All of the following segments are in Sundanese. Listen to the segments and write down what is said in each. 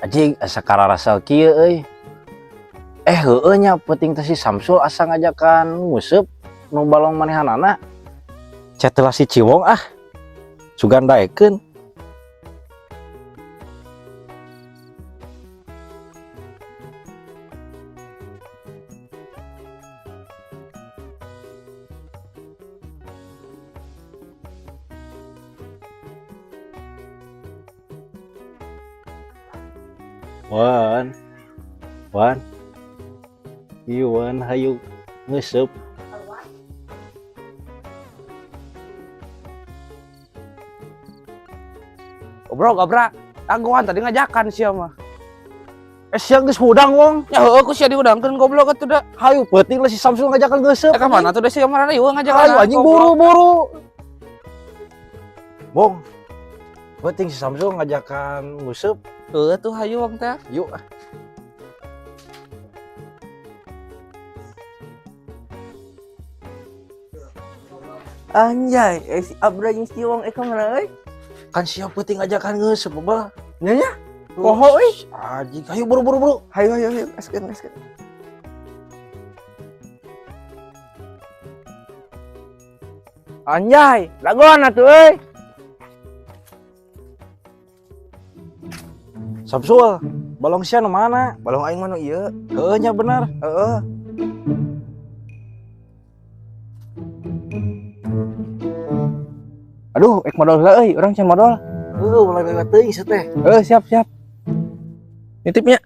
Anjing asa kararasal kieu euy. Heueuh nya peuting teh si Samsul asa ngajakan nguseup nu balong manehanana. Chat lah si Ciwong ah. Sugan daekeun. Wan, Wan, Iwan, hayu nguseup. Goblok, gabra. Dagoan tadi ngajakan sia mah. Sia geus hudang wong. Ya heueuh ku sia dihudangkeun goblok atuh da. Hayu peuting lah si Samsul ngajakan nguseup. Ka mana tuh da sia marana ieu ngajakan. Hayu anjing buru-buru. Bong. Peuting si Samsul ngajakan nguseup. Heueuh tuh hayu wong teh. Yuk. Anjay, si Abra jeung si Wong ka mana euy? Kan siap peuting ngajakan nguseup bah. Nya nya. Poho euy. Anjing, hayu buru-buru buru. Hayu hayu hayu, gaskeun gaskeun. Anjay, dagoan atuh euy. Samsul, balong sia nu mana? Balong aing mah nu ieu. Heueuh nya bener. Heeh. Aduh, ek modal heula euy, urang can modal. Heueuh, ulah lewat teuing sia teh. Heueuh, siap siap. Nitipnya.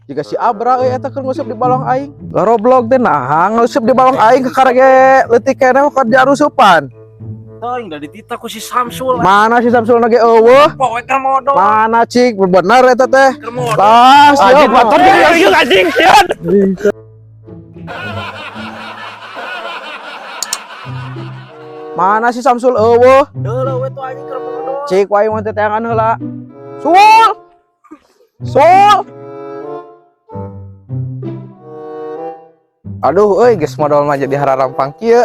Jika si Abra euy eta keur nguseup di balong aing. Goblok teh nah nguseup di balong aing kakara ge leutik keneh keur diarusupan. Teuing da dititah ku si Samsul. Mana si Samsul ge eueuh? Poe keur modal. Mana cik bener eta teh? Keur modal. Tah, Anjing motor jeung anjing sieun. Mana si Samsul eueuh? Heula we tuh anjing keur modal. Cik wae mun teh teangan heula. Sul. Sul. Aduh euy, geus modal mah jadi hararampang kieu.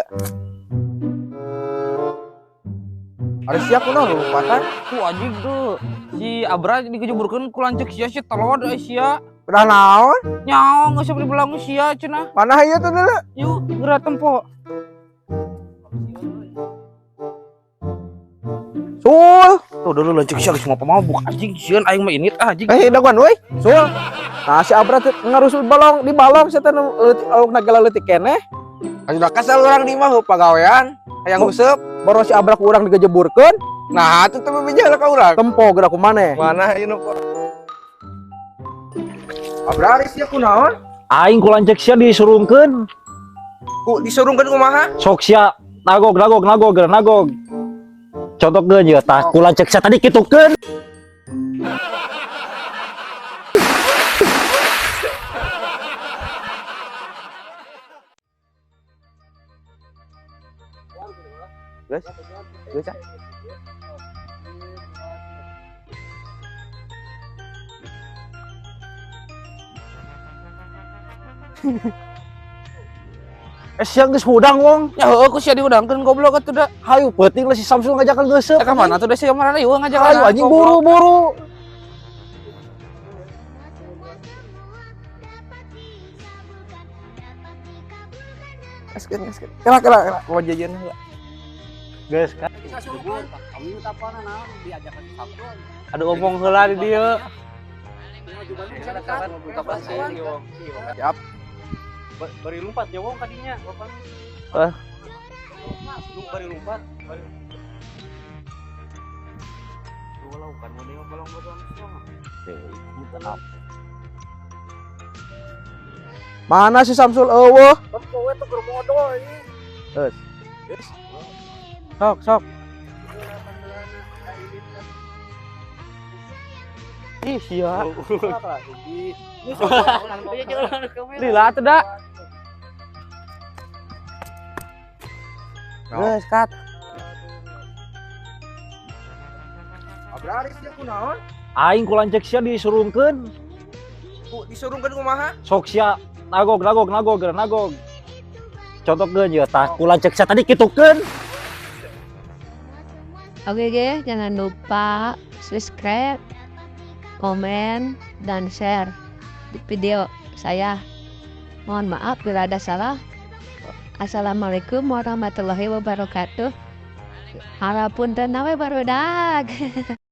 Ari sia kunaon lompatan? Tuh anjing tuh. Si Abra digejeburkeun ku lanceuk sia si telod euy sia. Udah naon? Nyaho geus di belang sia cenah. Mana ieu tuh dulu? Yuk, geura tempo. Sul. Tuh dulu lanceuk sia geus mabuk anjing sieun aing mah init ah anjing. Dagoan euy. Sul. Nah si Abra teh ngarusup balong di balong sia teh leutik awukna gela leutik keneh. Asup kasal urang di imah pagawean hayang nguseup. Baru si Abra ku urang digejeburkeun. Nah, atuh teh bebeja ka urang. Tempo geura ku maneh. Mana ieu nu Abra ari sia kunaon? Aing ku lanceuk sia disurungkeun. Ku disurungkeun kumaha? Sok sia nagog nagog nagog nagog. Contohkeun ieu tah ku lanceuk sia tadi kitukeun. Guys, guys. Sia geus hudang wong. Ya heueuh ku sia dihudangkeun goblok atuh da. Hayu peuting lah si Samsul ngajakan nguseup. Ka mana tuh da sia marana ieu ngajakan. Hayu anjing buru-buru. Gaskeun gaskeun. Kela kela kela mau jajan heula. Geus kan. Aduh omong heula di dieu. Siap. Bari lompat ya wong kadinya. Eh. Lu bari lompat. Mana si Samsul eueuh? Kowe tuh keur modal ini. Geus. Sok sok. Ih sia. Lila atuh da. Geus kat. Abra ari sia kunaon? Aing ku lanceuk sia disurungkeun. Ku disurungkeun kumaha? Sok sia nagog nagog nagog nagog. Contohkeun ieu tah ku lanceuk sia tadi kitukeun. Oke guys, jangan lupa subscribe, komen, dan share di video saya. Mohon maaf bila ada salah. Assalamualaikum warahmatullahi wabarakatuh. Hapunten we, barudak.